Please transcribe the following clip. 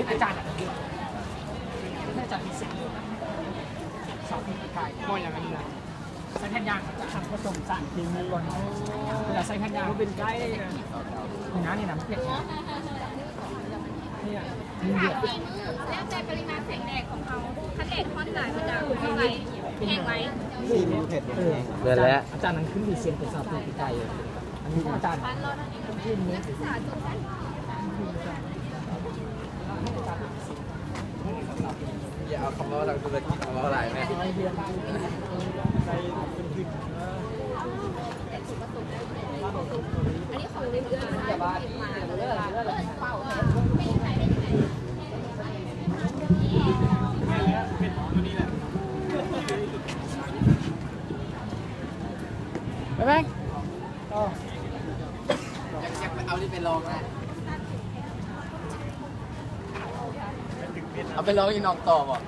ອາຈານ ອາຈານພິເສດ ສອນວິຊາກາຍ ບໍ່ຫຍັງອັນນີ້ນະ ໃຊ້ແຜ່ນຢາງ ຈະສັ່ງປະສົມສານເຄມີກ່ອນ ເວລາໃຊ້ແຜ່ນຢາງ ເປັນໄກ ນີ້ນະ ນີ້ນະ ມັນເປັນ ນີ້ນະ ແລ້ວແຕ່ປະລິມານແສງແດດຂອງເຮົາ ຄັນແດດຮ້ອນຫຼາຍ ມັນຈະເທົ່າໃດ ແຫ້ງໄວ ເອີ ແມ່ນແຫຼະ ອາຈານນັ້ນຄືມີເຊັນເປັນສາວຜູ້ທີ່ໄກ ອັນນີ້ຂອງອາຈານ ນັກສຶກສາຈົບຊັ້ນ ຢ່າເອົາຄຳເວົ້າທາງທຸລະກິດມາເວົ້າຫຼາຍແມ່. ໄປແບງ ເອົານີ້ໄປລອງນະ ເອົາໄປລອງຢູ່ໜອງຕໍ່ບໍ່?